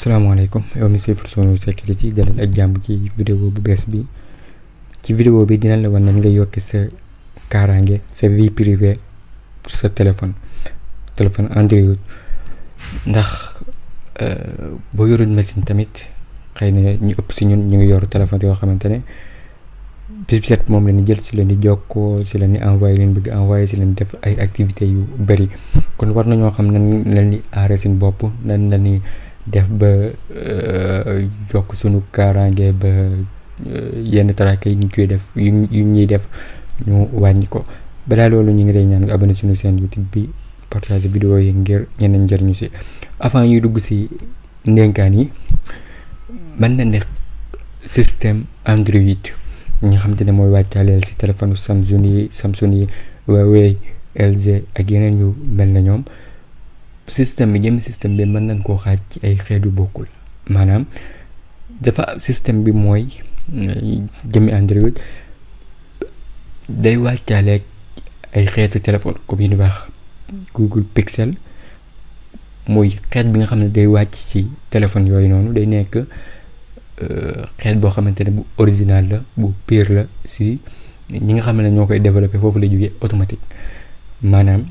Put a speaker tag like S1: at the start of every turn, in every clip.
S1: salaamaaleykum yow mi suivre sunu sécurité dalal ak jàmm ci vidéo bu bees bi. Ci vidéo bi dina la wan nan nga yokk sa kaaraange sa vie privée sa téléphone Android ndax boo yorul machine tamit xëy na ñu ëpp si ñun ñu ngi yor téléphone yoo xamante ne bis bi set moom la ñu jël si leen di jokkoo si leen di envoyé leen bëgg envoyé si leen def ay activités yu bëri kon war nañoo xam nan la ñuy aaree seen bopp nan la ñuy def ba yokk sunu kaaraange ba yenn traque yi ñu koy def yu ñuy def ñu wàññi ko balaa loolu ñu ngi lay ñaan nga abonné suñu chaîne YouTube bi partage vidéo yi ngir ñeneen njëriñu si avant ñuy dugg si ndénkaan yi mën na ne système Android ñi nga xamante ne mooy wàccaaleel si téléphone Samsung yi Huawei LG ak yeneen yu mel na ñoom système bi mën nañ koo xaaj ci ay xeetu bokkul maanaam dafa système bi mooy jëmmi Android day wàccaaleeg ay xeetu téléphone comme yi ñu wax Google Pixel muy xeet bi nga xam ne day wàcc ci téléphone yooyu noonu day nekk xeet boo xamante ne bu original la bu pire la si ñi nga xam ne ñoo koy développé foofu la jógee automatique maanaam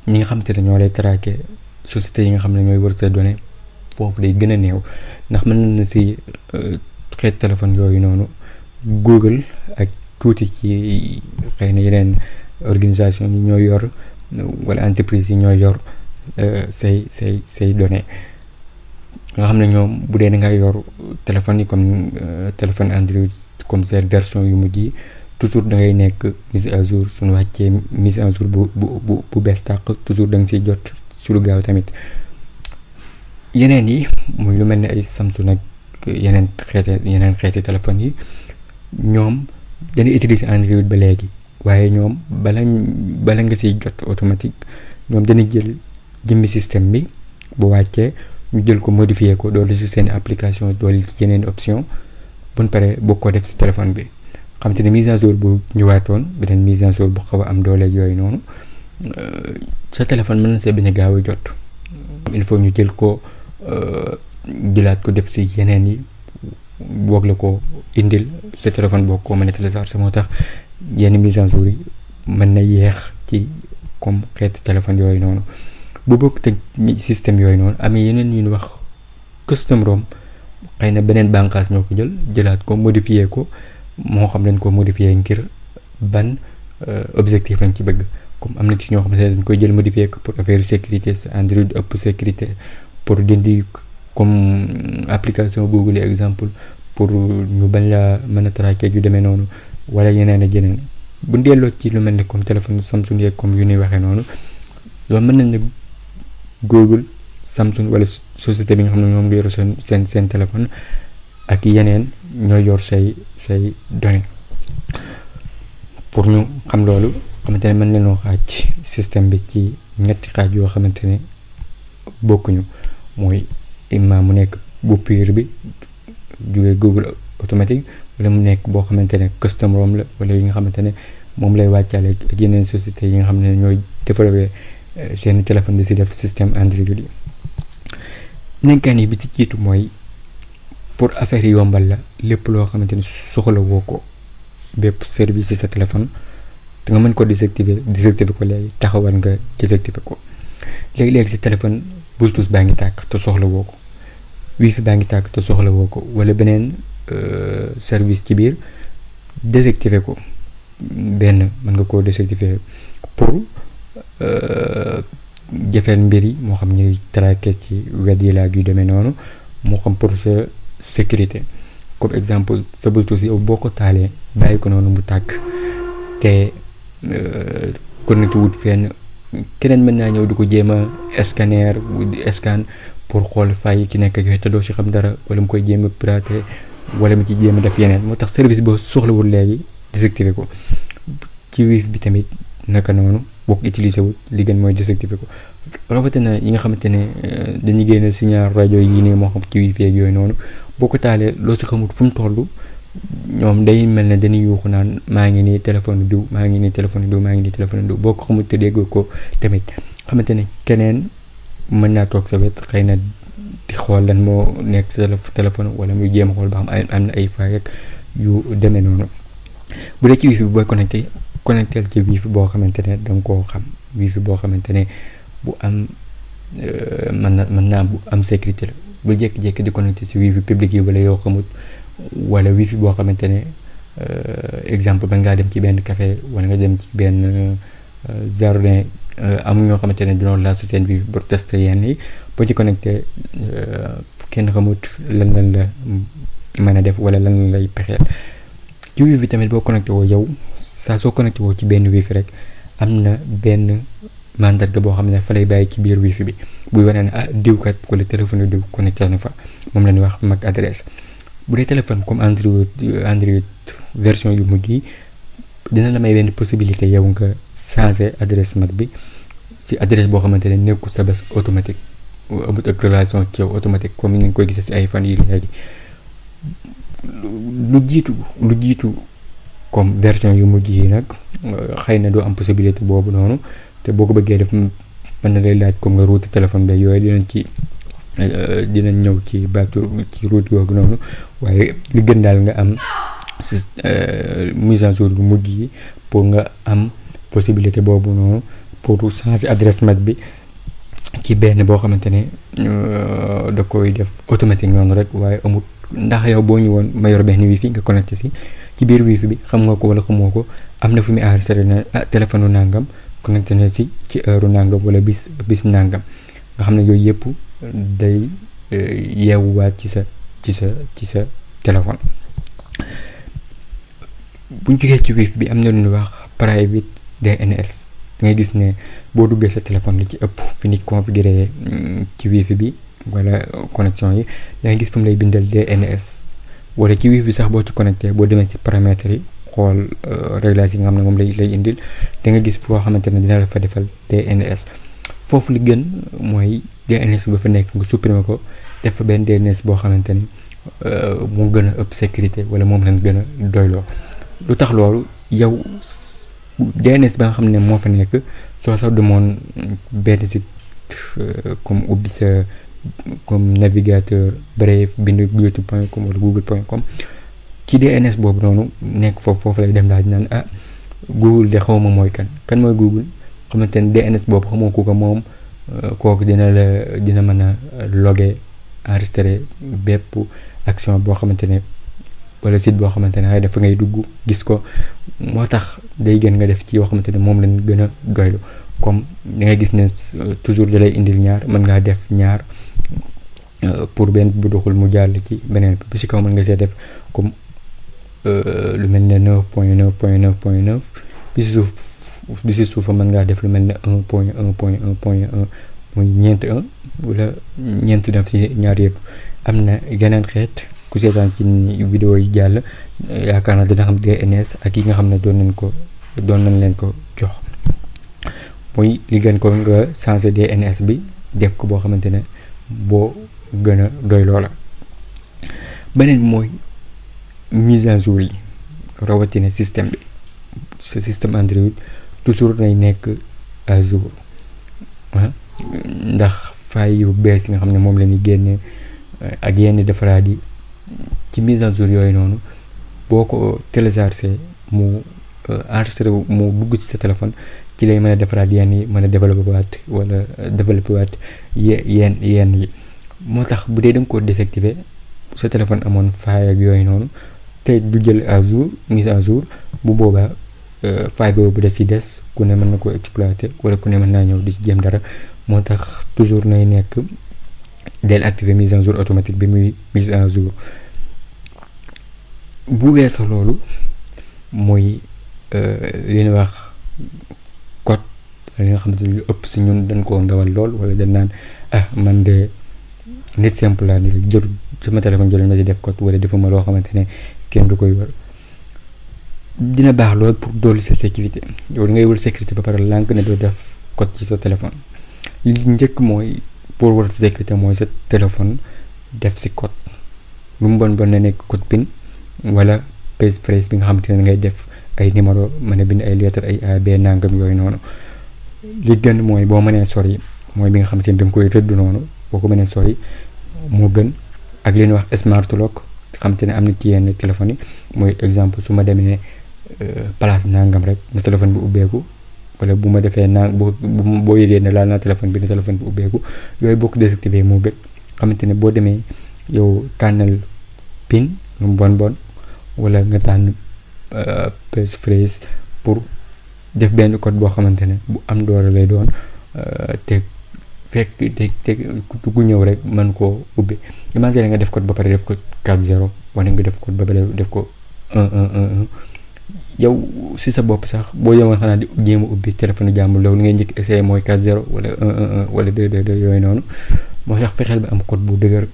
S1: ñi nga xamante ne ñoo lay traqué société yi nga xam ne ñooy wër sa données foofu day gën a néew ndax mën na si xeet téléphone yooyu noonu Google ak tuuti ci xëy na yeneen organisation yi ñooy yor wala entreprise yi ñooy yor say données nga xam ne ñoom bu dee da nga yor téléphone yi comme téléphone Android comme seen version yu mujj yi toujours da ngay nekk mise à jour suñu wàccee mise à jour bu bees tàq toujours da nga siy jot su lu gaaw tamit yeneen yi muy lu mel ne ay Samsung ak yeneen xeeti téléphone yi ñoom dañuy utiliser Android ba léegi waaye ñoom bala nga siy jot automatique ñoom dañuy jël jëmmi système bi bu wàccee ñu jël ko modifier ko doole si seen application doole ci yeneen option buñ paree boo ko def si téléphone bi xam te ne mise à jour bu ñëwaatoon beneen mise à jour bu xaw a am doole yooyu noonu sa téléphone mën na see bañ a gaaw a jot il faut ñu jël ko jëlaat ko def si yeneen yi boog la ko indil sa téléphone boo ko mën a télécharger moo tax yenn mise à jour yi mën na yeex ci comme xeeti téléphone yooyu noonu bu bokk te système yooyu noonu amee yeneen yu ñu wax custom ROM xëy na beneen bànqaas ñoo ko jëlaat ko modifier ko moo xam dañ ko modifier ngir ban objectif lañ ci bëgg comme am na ci ñoo xam ne dañ koy jël modifier ko pour affaire sécurité sa Android ëpp sécurité pour dindi comme application Google exemple pour ñu bañ la mën a traquer yu demee noonu wala yeneen ak yeneen bu delloo ci lu mel ni comme téléphone Samsung yeeg comme yu ñuy waxee noonu loolu mën nañ ne Google Samsung wala société bi nga xam ne ñoom nga yor seen téléphone ak yeneen ñooy yor say données pour ñu xam loolu xamante ne mën nañoo xaaj système bi ci ñetti xaaj yoo xamante ne bokkuñu mooy imma mu nekk bu pire bi jógee Google automatique wala mu nekk boo xamante ne custom ROM la wala yi nga xamante ne moom lay wàccaale ak yeneen société yi nga xam ne ñooy développé seen téléphone di si def système Android yi nekkaan yi bi ci jiitu mooy pour affaire yi yombal la lépp loo xamante ni soxla woo ko bépp service ci sa téléphone te nga mën ko désactiver ko léegi taxawal nga désactiver ko léegi-léegi si téléphone Bluetooth baa ngi tàkk te soxla woo ko Wi-Fi baa ngi tàkk te soxla woo ko wala beneen service ci biir désactiver ko benn mën nga koo désactiver pour jëfeel mbir yi moo xam ñuy traquer ci web yi laa yu demee noonu moo xam pour sa sécurité comme exemple sa Bluetooth yow boo ko taalee bàyyi ko noonu mu tàkk te connecté wut fenn keneen mën naa ñëw di ko jéem a scanner scan pour xool fay ki nekk yooyu te doo si xam dara wala mu koy jéem a pirater wala mu ci jéem a def yeneen moo tax service boo soxlawul léegi désactiver ko ci Wi-Fi bi tamit naka noonu boo ko utiliser wut li gën mooy désactiver ko rawatina yi nga xamante ne dañuy génn signal rajo yi nii moo xam ci Wi-Fi ak yooyu noonu boo ko taalee loo si xamut fu mu toll ñoom day mel ne dañuy yuuxu naan maa ngi nii téléphone diw maa ngi nii téléphone diw boo ko xamut te déggoo ko tamit xamante ne keneen mën naa toog sa wet xëy na di xool lan moo nekk sa téléphone wala muy jéem a xool ba xam am na ay faay ak yu demee noonu. bu dee ci wifi bi booy connecté ci wifi boo xamante ne da nga koo xam, wifi boo xamante ne bu am mën naa bu am sécurité la. bu jékki-jékki di connecté ci wifi public yi wala yoo xamut, wala wifi boo xamante ne exemple ba ngaa dem ci benn café wala nga dem ci benn jardin, am ñoo xamante ne dinoon laa sa seen wifi pour tester yenn yi, boo ci connecté kenn xamut lan la mën a def wala lan lay pexeel. ci wifi bi tamit boo connecté woo yow saa soo connecté woo ci benn wifi rek am na benn mandarga boo xam ne fa lay bàyyi ci biir wifi bi buy wane ne diwkat wala téléphone diw connecté na fa, moom la ñuy wax MAC adresse. bu dee téléphone comme Android version yu mujj yi dina la may benn possibilité yow nga changer adresse MAC bi ci adresse boo xamante ne nekkul sa bés automatique, amut ak relation ci yow automatique comme ni nga koy gisee ci iPhone yi léegi. lu jiitu comme version yu mujj yi nag xëy na doo am possibilité boobu noonu, te boo ko bëggee def mën na lay laaj comme nga route téléphone bi yooyu dinañ ñëw ci baatu ci route googu noonu. waaye li gën daal nga am mise à jour yu mujj yi pour nga am possibilité boobu noonu pour changer adresse MAC bi ci benn boo xamante ne da koy def automatique noonu rek, waaye amut. ndax yow boo ñëwoon ma yor benn wifi nga connecté ci biir wifi bi xam nga ko wala xamoo ko, am na fu muy enregistré na téléphone nangam connecté na ci heure nangam wala bis nangam, nga xam ne yooyu yëpp day yeewuwaat ci sa téléphone. buñ jógee ci wifi bi am na lu ñuy wax private DNS. da ngay gis ne boo duggee sa téléphone li ci ëpp fi ni configuré ci wifi bi wala connexion yi da ngay gis fu mu lay bindal DNS, wala ci wifi sax boo ci connecté boo demee ci paramètres yi xool réglage yi nga xam ne moom lay indil, da nga gis foo xamante ne dina la fa defal DNS. foofu li gën mooy DNS ba fa nekk nga supprimer ko, def fa benn DNS boo xamante ni moo gën a ëpp sécurité wala moom lañ gën a doyloo. lu tax loolu, yow DNS ba nga xam ne moo fa nekk soo sax demoon benn site comme ubbi sa comme navigateur Brave bind youtube.com wala google.com, ci DNS boobu noonu nekk foofu lay dem daal di naan Google de xawma mooy kan mooy Google, xamante ne DNS boobu xamoo ku ko moom, kooku dina mën a loguer enregistrer bépp action boo xamante ne wala site boo xamante ne dafa ngay dugg gis ko. moo tax day gën nga def ci yoo xamante ne moom lañ gën a doylu, comme da ngay gis ne toujours da lay indil ñaar, mën ngaa def ñaar pour benn bu doxul mu jàll ci beneen bi si kaw mën nga see def comme lu mel ne 9.9.9.9 bi si suuf mën ngaa def lu mel ne 1.1.1.1 muy ñeent 1 wala ñeent def si ñaar yëpp. am na yeneen xeet ku seetaan ci vidéo yi jàll yaakaar naa dina xam DNS ak yi nga xam ne doon nañ leen ko jox. muy li gën ko nga changer DNS bi def ko boo xamante ne boo gën a doy loola. beneen mooy mise à jour yi, rawatina système bi, sa système Android toujours nay nekk à jour ndax fay yu bees yi nga xam ne moom la ñuy génne ak yenn defaraat yi ci mise à jour yooyu noonu boo ko téléchargé mu enregistré mu dugg ci sa téléphone ci lay mën a defaraat yenn yi, mën a développé waat yenn yi. moo tax bu dee da nga ko désactivé sa téléphone amoon faay ak yooyu noonu te du jël à jour mise à jour, bu boobaa faay boobu da ci des ku ne mën na ko exploiter wala ku ne mën naa ñëw di ci jéem dara. moo tax toujours nay nekk del activer mise à jour automatique bi muy mise à jour. bu weesoo loolu mooy li ñuy wax code, li nga xamante ni lu ëpp si ñun dañ koo ndawal lool wala dañ naan man de nit simple laa ni rek jël sama téléphone jël ma ci def code wala defuma loo xamante ne kenn du koy war. dina baax lool pour dolli sa sécurité. yow da ngay wër sécurité ba pare lànk ne doo def code ci sa téléphone. li njëkk mooy pour war sa sécurité mooy sa téléphone def si code, lu mu bon na nekk code PIN wala passphrase bi nga xamante ne ngay def ay numéro mën a bind ay lettres ay A B nangam yooyu noonu. li gën mooy boo mënee sori mooy bi nga xamante ne da nga koy rëdd noonu, boo ko mënee sori moo gën ak li ñuy wax smart lock xam te ne am na ci yenn téléphone yi mooy exemple su ma demee place nangam rek na téléphone bi ubbeeku wala bu ma defee boo yëgee ne laal naa téléphone bi na téléphone bi ubbeeku yooyu boo ko désactivé moo gën xamante ne boo demee yow tànnal pin lu mu bon wala nga tànn passphrase pour def benn code boo xamante ne bu am doole lay doon te fekk te ku ñëw rek mën koo ubbi imagine nga def code ba pare def ko 4-0 wala nga def code ba pare def ko 1-1-1-1 yow si sa bopp sax boo yemoon xanaa di jéem a ubbi téléphone jàmbur loolu ngay njëkk essayé mooy 4-0 wala 1-1-1 wala 2-2-2 yooyu noonu moo tax fexeel ba am code bu dëgër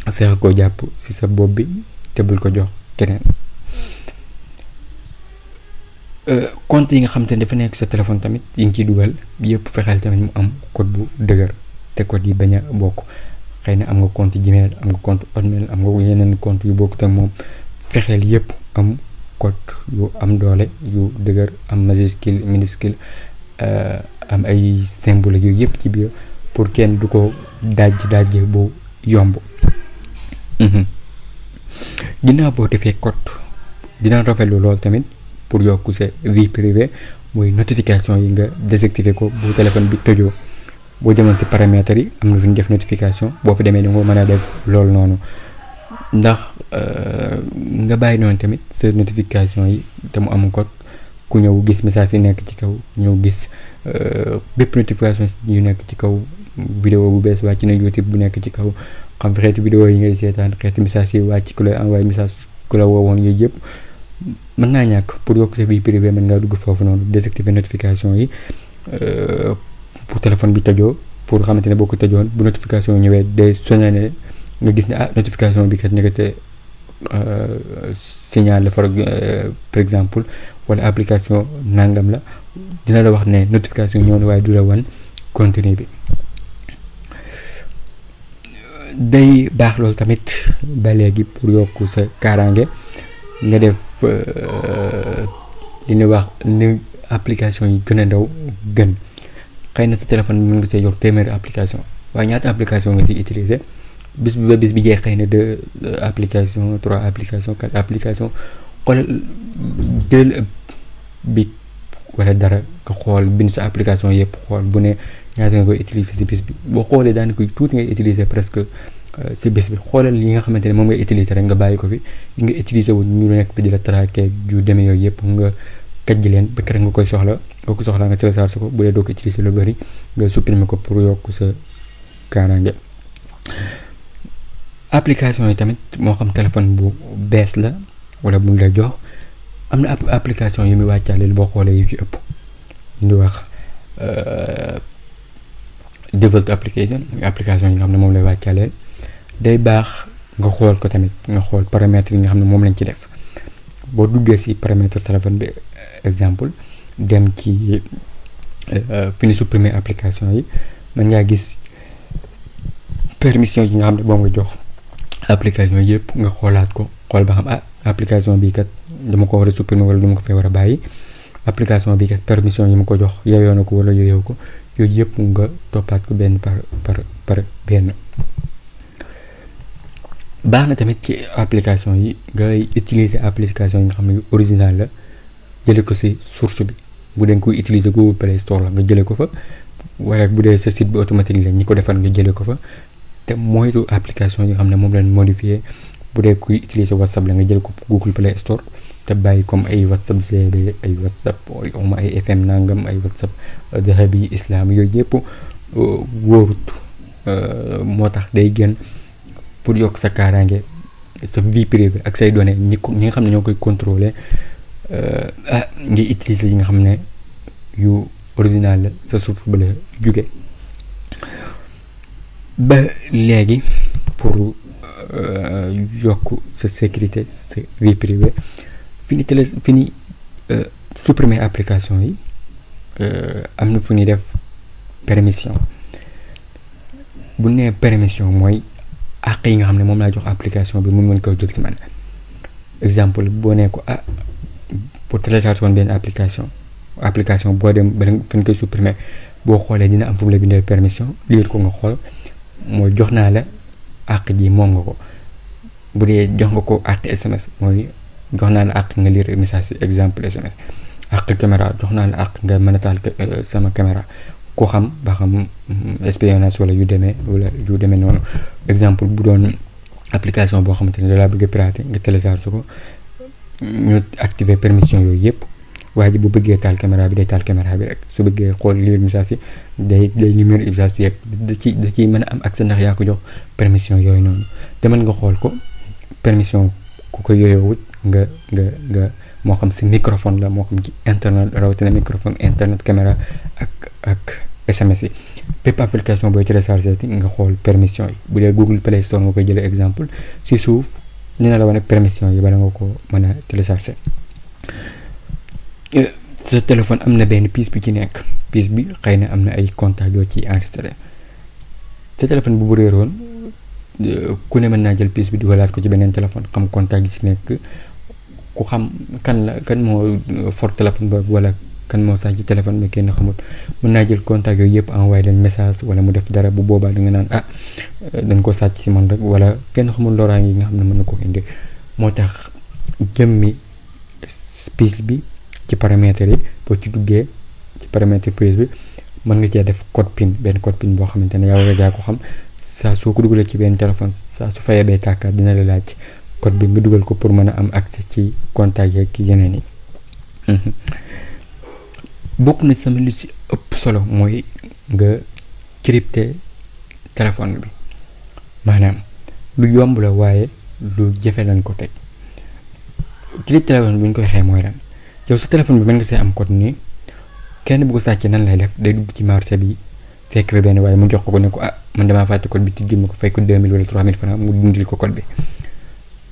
S1: fexe koo jàpp si sa bopp bi te bul ko jox keneen. compte yi nga xam te ne dafa nekk sa téléphone tamit yi ngi ciy dugal yëpp fexeel tamit mu am code bu dëgër te code yi bañ a bokk xëy na am nga compte Gmail am nga compte Hotmail am nga yeneen compte yu bokk te moom fexeel yëpp am code yu am doole yu dëgër am majuscule minuscule am ay symbole yooyu yëpp ci biir pour kenn du ko daj bu yomb. ginnaaw boo defee code dina rafetlu lool tamit pour yokk sa vie privée mooy notification yi nga désactiver ko bu téléphone bi tëjoo boo demoon si paramètres yi am na fi ñu def notification boo fi demee di nga mën a def loolu noonu ndax nga bàyyi noonu tamit sa notification yi te mu am code ku ñëw gis message yi nekk ci kaw ñëw gis bépp notification yu nekk ci kaw vidéo bu bees wàcc na YouTube bu nekk ci kaw xam fi xeeti vidéo yi ngay seetaan xeeti message yi wàcc ku lay envoyé message ku la woowoon yooyu yëpp mën naa ñàkk pour yokk sa vie privée mën ngaa dugg foofu noonu désactiver notification yi pour téléphone bi tëjoo pour xamante ne boo ko tëjoon bu notification ñëwee day soññee ne nga gis ne notification bi kat nekkate signal la par exemple wala application nangam la dina la wax ne notification ñëw na waaye du la wan contenu bi. day baax loolu tamit ba léegi pour yokk sa kaaraange nga def li ñuy wax ni application yi gën a ndaw gën xëy na sa téléphone mën nga see yor téeméeri application waaye ñaata application nga ciy utiliser bis bi jeex xëy na 2 application 3 application 4 application xoolal jël bi wala dara nga xool bind sa application yëpp xool bu ne ñaata nga koy utiliser si bis bi boo xoolee daanaka tuuti ngay utiliser presque si bis bi xoolal yi nga xamante ne moom ngay utiliser rek nga bàyyi ko fi yi nga utiliser wu ñu nekk fi di la traquer yu demee yooyu yëpp nga kàjj leen ba keroog nga koy soxla boo ko soxlaa nga télécharge ko bu dee doo ko utiliser lu bëri nga supprimer ko pour yokk sa kaaraange. application yi tamit moo xam téléphone bu bees la wala bu la jox am na application yu muy wàccaaleel boo xoolee yu ci ëpp ñu wax default application yi nga xam ne moom lay wàccaaleel day baax nga xool ko tamit nga xool paramètres yi nga xam ne moom lañ ci def boo duggee si paramètre téléphone bi exemple dem ci fi ñu supprimer application yi mën ngaa gis permission yi nga xam ne moom nga jox application yëpp nga xoolaat ko xool ba xam application bii kat dama ko war a supprimer wala dama ko fee war a bàyyi application bii kat permission yi ma ko jox yeyoo na ko wala yeyoo ko yooyu yëpp nga toppaat ko benn par benn. baax na tamit ci application yi ngay utiliser application yi nga xam ne original la jële ko si source bi bu dee koy utiliser Google Play Store la nga jële ko fa wala bu dee sa site bi automatique la ñi ko defar nga jële ko fa te moytu application yi nga xam ne moom lañ modifié bu dee kuy utiliser WhatsApp la nga jël ko Google Play Store te bàyyi comme ay WhatsApp GB ay WhatsApp ay FM nangam ay WhatsApp Dhahabi Islam yooyu yëpp wóorut moo tax day gën pour yokk sa kaaraange sa vie privée ak say données ñi nga xam ne ñoo koy contrôler ngi utiliser yi nga xam ne yu original la sa source ba la jóge ba léegi pour yokk sa sécurité sa vie privée fini supprimer application yi am na fu ñuy def permission bu nee permission mooy àq yi nga xam ne moom laa jox application bi mu mën koy jël ci man exemple boo nee ko pour télécharger woon benn application boo dem ba fa ñu koy supprimer boo xoolee dina am fu mu la bindee permission lire ko nga xool mooy jox naa la àq ji moom nga ko. bu dee jox nga ko àq SMS mooy jox naa la àq nga lire message exemple SMS. àq caméra jox naa la àq nga mën a taal sama caméra ku xam ba xam espionnage wala yu demee noonu. exemple bu doon application boo xamante ne da laa bëgg a pirater nga télécharge ko ñu activer permission yooyu yëpp waa ji bu bëggee taal caméra bi day taal caméra bi rek su bëggee xool lire message yi day numéro message yëpp da ciy mën a am accès ndax yaa ko jox permission yooyu noonu. te mën nga xool ko permission ku ko yooyowut nga moo xam si microphone la moo xam ci internet rawatina microphone internet caméra ak SMS yi bépp application booy téléchargé ti nga xool permission yi. bu dee Google Play Store nga koy jëlee exemple si suuf dina la wane permission yi bala nga ko mën a téléchargé. sa téléphone am na benn pièce bi ci nekk pièce bi xëy na am na ay contacts yoo ci enregistré sa téléphone bu réeroon ku ne mën naa jël pièce bi dugalaat ko ci beneen téléphone xam contact yi si nekk ku xam kan moo for téléphone boobu wala kan moo sax ci téléphone bi kenn xamul mën naa jël contact yooyu yëpp envoyé leen message wala mu def dara bu boobaa da nga naan dañ ko sàcc si man rek wala kenn xamul loraange yi nga xam ne mën na ko indi. moo tax jëmmi pièce bi ci paramètres yi boo ci duggee ci paramètres pièce bi mën nga cee def code PIN benn code PIN boo xamante ne yow rek yaa ko xam saa soo ko dugalee ci benn téléphone saa su fayee bee tàkkaat dina la laaj code bi nga dugal ko pour mën a am accès ci contact yeeg yeneen yi. bokk na sama lu si ëpp solo mooy nga crypter téléphone bi maanaam lu yomb la waaye lu jafe lañ ko teg. crypter téléphone bu ñu koy xee mooy lan yow sa téléphone bi mën nga see am code nii kenn bu ko sàccee nan lay def day dugg ci marché bi fekk fa benn waaye mu jox ko ne ko man damaa fàtte code bi tijjil ma ko fay ko 2000 wala 3000 francs mu dindil ko code bi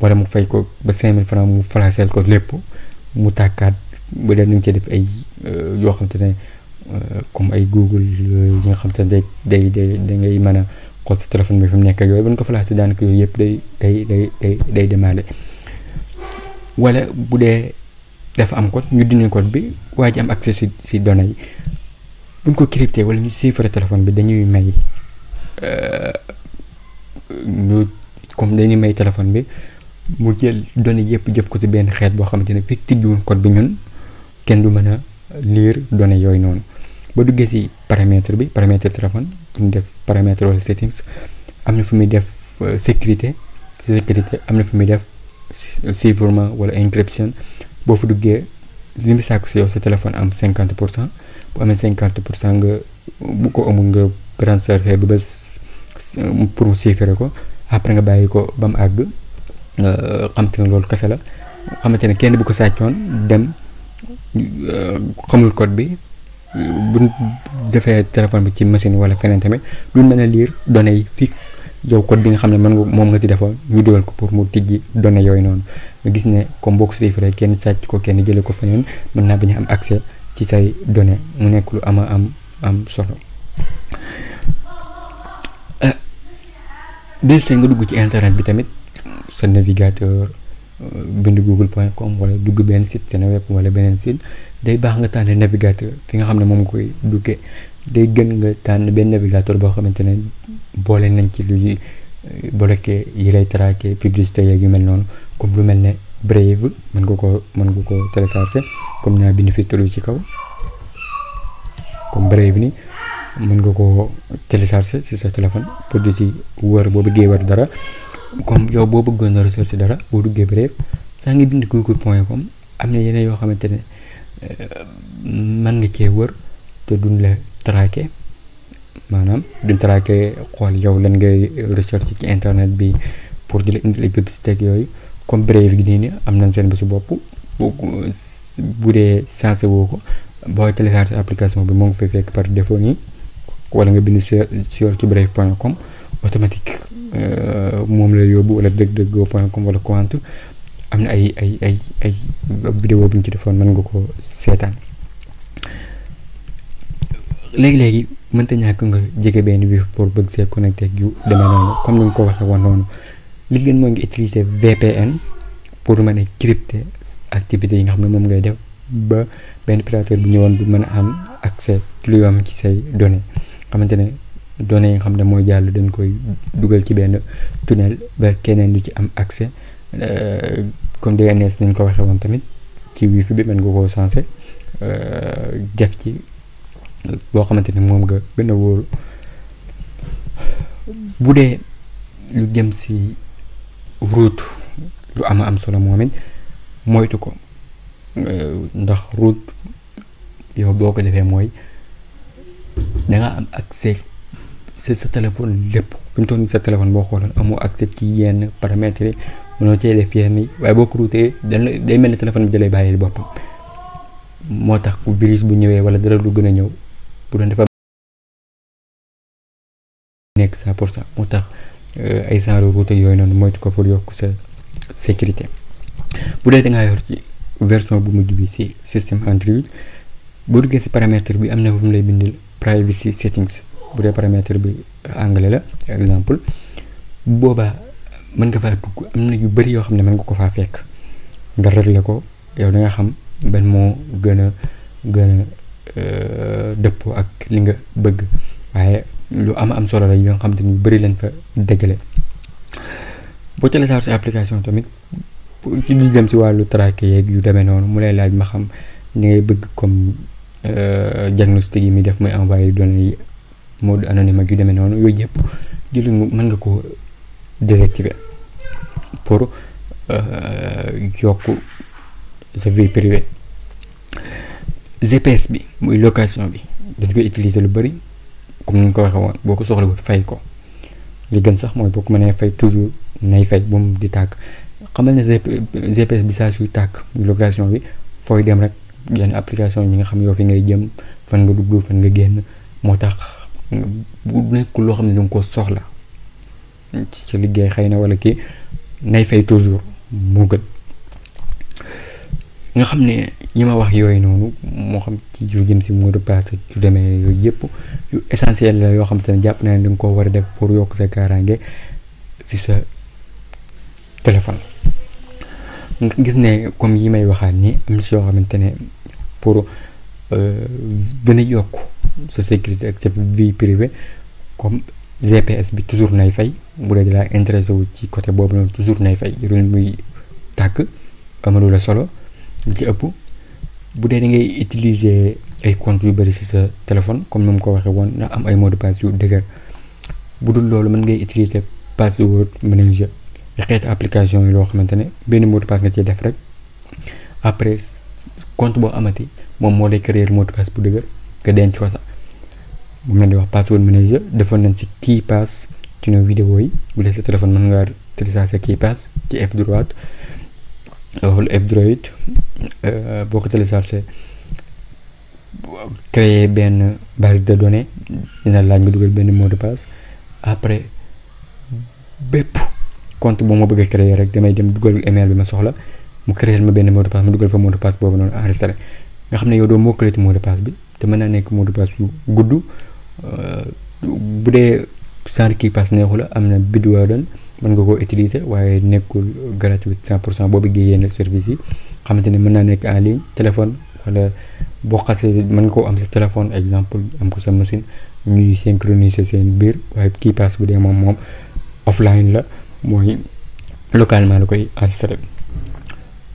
S1: wala mu fay ko ba 5000 francs mu flashel ko lépp mu tàkkaat. bu dee nañ ci def ay yoo xam te ne comme ay Google yi nga xam te ne da ngay mën a xool sa téléphone bi fi mu nekk ak yooyu ba ñu ko flashé daanaka yooyu yëpp day démarrer. wala bu dee dafa am code ñu dindi code bi waa ji am accès si données yi buñ ko crypté wala ñu chiffrer téléphone bi dañuy may dañuy may téléphone bi mu jël données yëpp jëf ko si benn xeet boo xamante ne fekk tijjiwul code bi ñun kenn du mën a lire données yooyu noonu. ba duggee si paramètre téléphone ñu def paramètre wala settings am na fu muy def sécurité am na fu muy def chiffrement wala encryption boo fa duggee li mu sàkku si yow sa téléphone am 50% bu amee 50% nga bu ko amul nga transféré ba bés pour mu chiffrer ko après nga bàyyi ko ba mu àgg xam te ne loolu kese la xamante ne kenn bu ko sàccoon dem xamul code bi bu defee téléphone bi ci machine wala feneen tamit duñ mën a lire données yi fii yow code bi nga xam ne moom nga ci defoon ñu dugal ko pour mu tijji données yooyu noonu nga gis ne comme boo ko chiffré kenn sàcc ko kenn jëlee ko feneen mën naa bañ a am accès ci say données mu nekk lu am solo. bil see nga dugg ci internet bi tamit sa navigateur bind google.com wala dugg benn site Seneweb wala beneen site day baax nga tànn navigateur fi nga xam ne moom nga koy duggee day gën nga tànn benn navigateur boo xamante ne boole nañ ci luy bloqué yi lay traqué publicité yeeg yu mel noonu comme lu mel ne Brave mën nga ko télécharger comme ñaa bind fi tur bi ci kaw comme Brave ni mën nga ko télécharger ci sa téléphone pour di ci wër boo bëggee wër dara comme yow boo bëggoon a recherche dara boo duggee Brave saa ngi bind google.com am na yeneen yoo xamante ne mën nga cee wër te duñ la traqué maanaam duñ traqué xool yow lan ngay recherche ci internet bi pour di la indil ay publicité ak yooyu comme Brave gi nii am nañ seen ba si bopp bu dee changé woo ko boo téléchargé application bi moo ngi fay fekk par défaut nii wala nga bind sur ci brave.com automatique moom la yóbbu wala dëgg-dëgg.com wala Quant am na ay vidéo bu ñu ci defoon mën nga ko seetaan. léegi mënta ñàkk nga jege benn wifi pour bëgg see connecté ak yu demee noonu comme ni nga ko waxee woon noonu li gën mooy nga utiliser VPN pour mën a crypter activités yi nga xam ne moom ngay def ba benn pirateur bu ñëwoon du mën a am accès ci lu am ci say données xamante ne données yi nga xam ne mooy jàll dañ koy dugal ci benn tunnel ba keneen du ci am accès comme DNS nañ ko waxee woon tamit ci wifi bi mën nga koo sensé def ci boo xamante ne moom nga gën a wóoru. bu dee lu jëm si route lu am solo moom it moytu ko ndax route yow boo ko defee mooy danga am accès sa téléphone lépp fi mu toll nii sa téléphone boo xooloon amoo accès ci yenn paramètres yi mënoo cee def yenn yi waaye boo ko routee day mel ni téléphone bi da lay bàyyil boppam moo tax ku virus bu ñëwee wala dara lu gën a ñëw bu doon dafa nekk 100% moo tax ay genre route yooyu noonu moytu ko pour yokk sa sécurité. bu dee dangaa yor ci version bu mujj bi si système Android boo duggee si paramètre bi am na fu mu lay bindil privacy settings bu dee paramètre bi anglais la exemple boobaa mën nga faa dugg am na yu bari yoo xam ne mën nga ko faa fekk nga régler ko yow da nga xam ban moo gën a dëppoo ak li nga bëgg waaye lu am solo la yoo nga xam te ni bari leen fa dajale. boo téléchargé application tamit ci li dem ci wàllu traqué yeeg yu demee noonu mu lay laaj ma xam ni ngay bëgg comme diagnostic yi mi def muy envoyé données yi mode anonyme ak yu demee noonu yooyu yëpp jël mën nga ko désactiver pour yokk sa vie privée. GPS bi muy location bi dañ koy utiliser lu bari comme ni ñu ko waxee woon boo ko soxla bu fay ko li gën sax mooy boo ko mënee fay toujours nay fay bu mu di tàkk. xamal ne GPS bi saa suy tàkk location bi fooy dem rek yenn application ñi nga xam yow fi ngay jëm fan nga dugg fan nga génn moo tax bu nekkul loo xam ne danga ko soxla ci liggéey xëy na wala kii nay fay toujours moo gën. nga xam ne ñi ma wax yooyu noonu moo xam ci lu jëm si mot de passe ci demee yooyu yëpp yu essentiel la yoo xam te ne jàpp naa ne danga ko war a def pour yokk sa kaaraange si sa téléphone. nga gis ne comme yi may waxaat ni am si yoo xamante ne pour gën a yokk sa sécurité ak sa vie privée comme GPS bi toujours nay fay bu dee dalaa intéressé wu ci côté boobu noonu toujours nay fay jërul muy tàkk amalu la solo lu ci ëpp. bu dee da ngay utiliser ay comptes yu bari si sa téléphone comme ni mu ko waxee woon na am ay mot de passe yu dëgër bu dul loolu mën ngay utiliser password manager xeetu application yi loo xamante ne benn mot de passe nga ciy def rek après compte boo amati moom moo lay créer mot de passe bu dëgër nga denc ko sax moom la di wax password manager defoon nañ si KeePass ci nos vidéo yi bu dee sa téléphone mën ngaa télécharger KeePass ci F droite wala F droite boo ko télécharger créer benn base de données dina laaj nga dugal benn mot de passe après bépp compte boo ma bëgg a créer rek damay dem dugal email bi ma soxla mu créer ma benn mot de passe ma dugal fa mot de passe boobu noonu enregistré nga xam ne yow doo mokkale ci mot de passe bi te mën naa nekk mot de passe yu gudd bu dee genre KeePass neexu la am na Bitwarden mën nga koo utiliser waaye nekkul gratuit 100% boo bëggee yenn service yi xamante ne mën naa nekk en ligne téléphone wala boo xasee mën nga koo am sa téléphone exemple am ko sa machine ñuy synchroniser seen biir waaye KeePass bu dee moom offline la mooy localement la koy enregistré.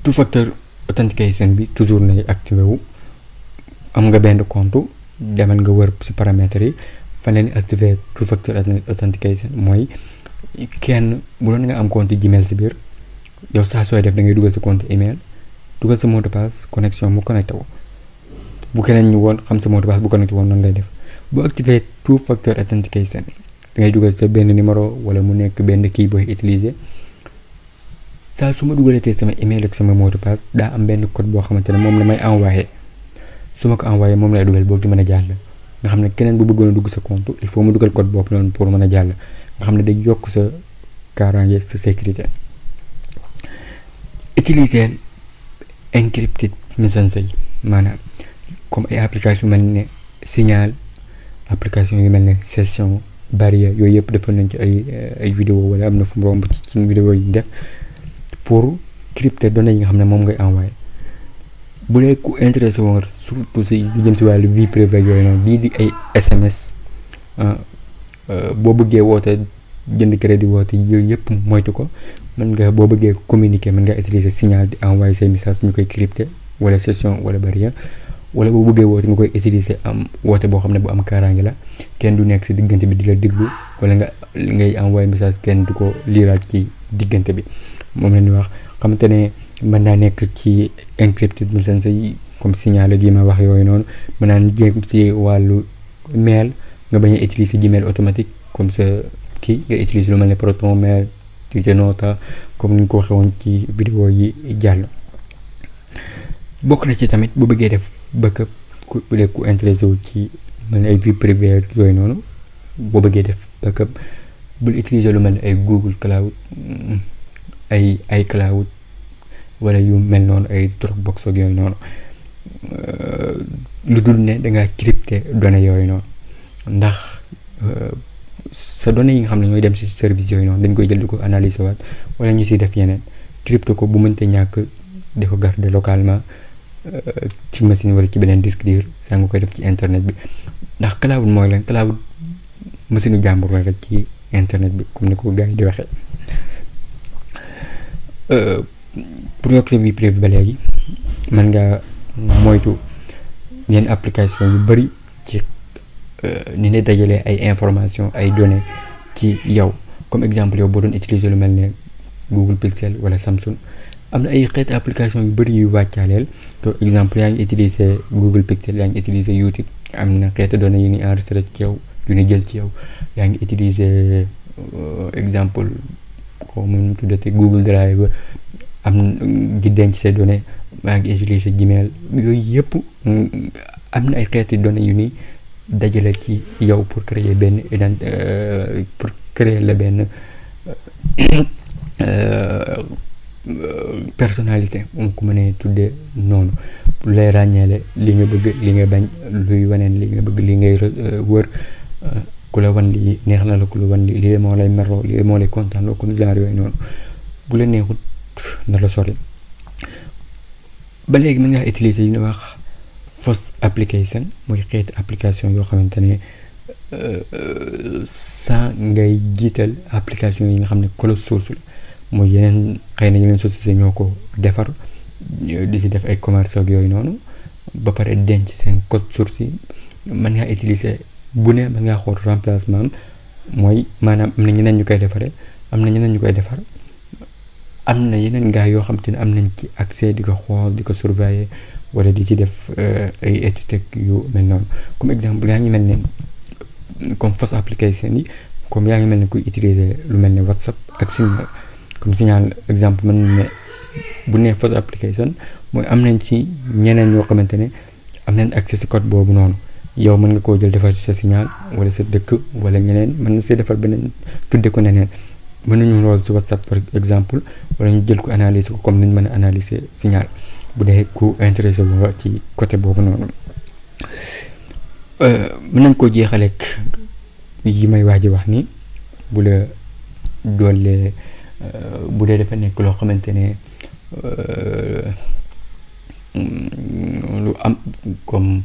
S1: two factor authentication bi toujours nay activé wu am nga benn compte demal nga wër ci paramètres yi fan leen activé two factor authentication mooy kenn bu doon nga am compte Gmail ci biir yow saa sooy def da ngay dugal sa compte email dugal sa mot de passe connexion mu connecté wu bu keneen ñu woon xam sa mot de passe bu connecté woon noonu lay def bu activé two factor authentication da ngay dugal sa benn numéro wala mu nekk benn kii booy utiliser saa su ma dugalatee sama email ak sama mot de passe daa am benn code boo xamante ne moom la may envoyé su ma ko envoyé moom lay dugal boobu di mën a jàll nga xam ne keneen bu bëggoon a dugg sa compte il faut mu dugal code boobu noonu pour mën a jàll nga xam ne day yokk sa kaaraange sa sécurité. utiliser encrypted message yi maanaam comme ay application yu mel ne Signal application yu mel ne Session Barrière yooyu yëpp defoon nañ ci ay vidéo wala am na fu mu romb ci vidéo yi def pour crypter données yi nga xam ne moom ngay envoyé. bu dee ku intéressé woon surtout si lu jëm si wàllu vie privée yooyu noonu lii di ay SMS boo bëggee woote jënd crédit woote yooyu yëpp moytu ko. mën nga boo bëggee communiquer mën nga utiliser signal di envoyer say message ñu koy crypté wala session wala barrière. wala boo bëggee woote nga koy utiliser am woote boo xam ne bu am kaaraange la kenn du nekk si diggante bi di la déglu wala nga ngay envoyer message kenn du ko liiraat ci diggante bi moom la ñuy wax. xamante ne mën naa nekk ci encrypted message yi comme signal gi ma wax yooyu noonu mën naa jéem si wàllu mail nga bañ a utiliser Gmail automatique comme ça kii nga utiliser lu mel ne Proton Mail Tutanota comme ni ñu ko waxee woon ci vidéo yi jàll. bokk na ci tamit bu bëggee def backup ku intéressé wu ci mel ne ay vie privée ak yooyu noonu boo bëggee def backup bul utiliser lu mel ne ay Google Cloud ay iCloud wala yu mel noonu ay Dropbox ak yooyu noonu lu dul ne dangaa crypté données yooyu noonu ndax sa données yi nga xam ne ñooy dem ci service yooyu noonu dañ koy jël di ko analyser waat wala ñu siy def yeneen crypté ko bu mënte ñàkk di ko garder localement ci machine wala ci beneen disque dur saa nga koy def ci internet bi ndax cloud mooy lan cloud machine jàmbur la rek ci internet bi comme ni ko gars yi di waxee. pour yokk sa vie privée ba léegi mën nga moytu yenn application yu bari ci ni ne dajalee ay information ay données ci yow comme exemple yow boo doon utiliser lu mel ne Google Pixel wala Samsung am na ay xeeti application yu bari yuy wàccaaleel to exemple yaa ngi utiliser Google Pixel yaa ngi utiliser YouTube am na xeeti données yu ni enregistré ci yow yu ni jël ci yow yaa ngi utiliser exemple comme nu mu tuddati Google Drive am di denc say données maa ngi utiliser Gmail yooyu yëpp am na ay xeeti données yu ni dajale ci yow pour créer benn pour créer la benn personnalité moom ku mënee tuddee noonu pour lay ràññeele li nga bëgg li nga bañ luy waneen li nga bëgg li ngay wër ku la wan lii neex na la ku la wan lii moo lay merloo lii moo lay kontaan loo comme genre yooyu noonu bu la neexut na la sori. ba léegi mën ngaa utiliser yi ñuy wax fausse application muy xeeti application yoo xamante ne sans ngay jiital application yi nga xam ne closed source la mooy yeneen xëy na yeneen société ñoo ko defar di si def ay commerce ak yooyu noonu ba pare denc seen code source yi mën ngaa utiliser bu ne mën ngaa xool remplacement mooy maanaam am na ñeneen ñu koy defaree am na ñeneen ñu koy defar am na yeneen gars yoo xam te ne am nañ ci accès di ko xool di ko surveiller wala di ci def ay études yu mel noonu comme exemple yaa ngi mel ne comme fausse application yi comme yaa ngi mel ne kuy utiliser lu mel ne WhatsApp ak Signal comme Signal exemple mën ne bu nee fausse application mooy am nañ ci ñeneen ñoo xamante ne am nañ accès ci code boobu noonu yow mën nga koo jël defar ci sa Signal wala sa dëkk wala ñeneen mën na see defar beneen tudde ko neneen mën nañu lool ci WhatsApp par exemple wala ñu jël ko analyser ko comme niñ mën a analyser Signal bu dee ku intéressé wu ci côté boobu noonu. mën nañ koo jeexaleek yi may waaj wax ni bu la doolee bu dee dafa nekk loo xamante ne lu am comme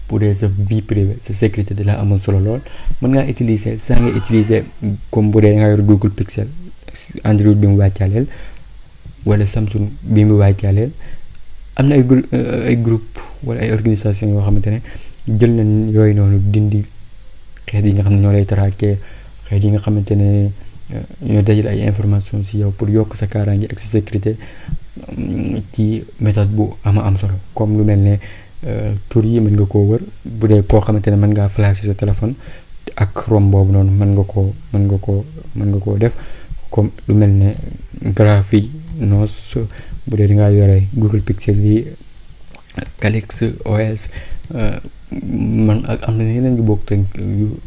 S1: bu dee sa vie privée sa sécurité da la amoon solo lool mën ngaa utiliser saa nga utiliser comme bu dee nga yor Google Pixel Android bi mu wàccaaleel wala Samsung bi mu wàccaaleel am na ay groupe wala ay organisation yoo xamante ne jël nañ yooyu noonu dindi xeet yi nga xam ne ñoo lay traquer xeet yi nga xamante ne ñoo dajale ay information ci yow pour yokk sa kaaraange ak sa sécurité ci méthode bu am solo comme lu mel ne tur yi mën nga koo wër bu dee koo xamante ne mën ngaa flasher sa téléphone ak Chrome boobu noonu mën nga koo def comme lu mel ne graphie nos bu dee dangaa yore Google Pixel yi Calyx OS man ak am na yeneen yu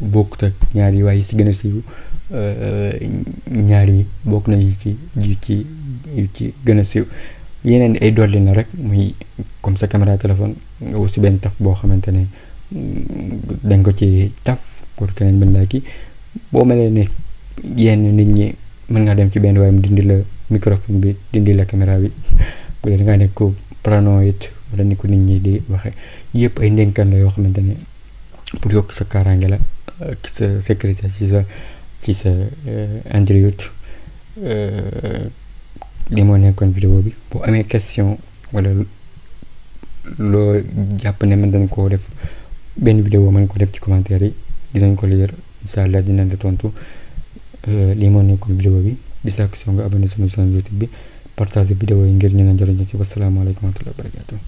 S1: bokkut ak ñaar yi waaye yi ci gën a siiw ñaar yi bokk na yu ci gën a siiw yeneen ay dolli na rek muy comme sa caméra téléphone nga wut si benn taf boo xamante ne dañ ko ci taf pour keneen mën laa kii boo melee ne yenn nit ñi mën nga dem ci benn waaye mu dindi la microphone bi dindi la caméra bi bu dee da ngaa nekk paranoïde wala ni ko nit ñi di waxe yëpp ay ndénkaan la yoo xamante ne pour yokk sa kaaraange la sa sécurité ci sa Android. li moo nekkoon vidéo bi boo amee question wala loo jàpp ne man dañ koo def benn vidéo mën ko def ci commentaire yi dinañ ko lire incha allah dinañ la tontu. lii moo nekkoon vidéo bi di sàkk soo nga abonné sama chaîne YouTube bi partage vidéo yi ngir ñeneen njëriñ ci wasalaamaaleykum wa rahmatulah wa barakatuh.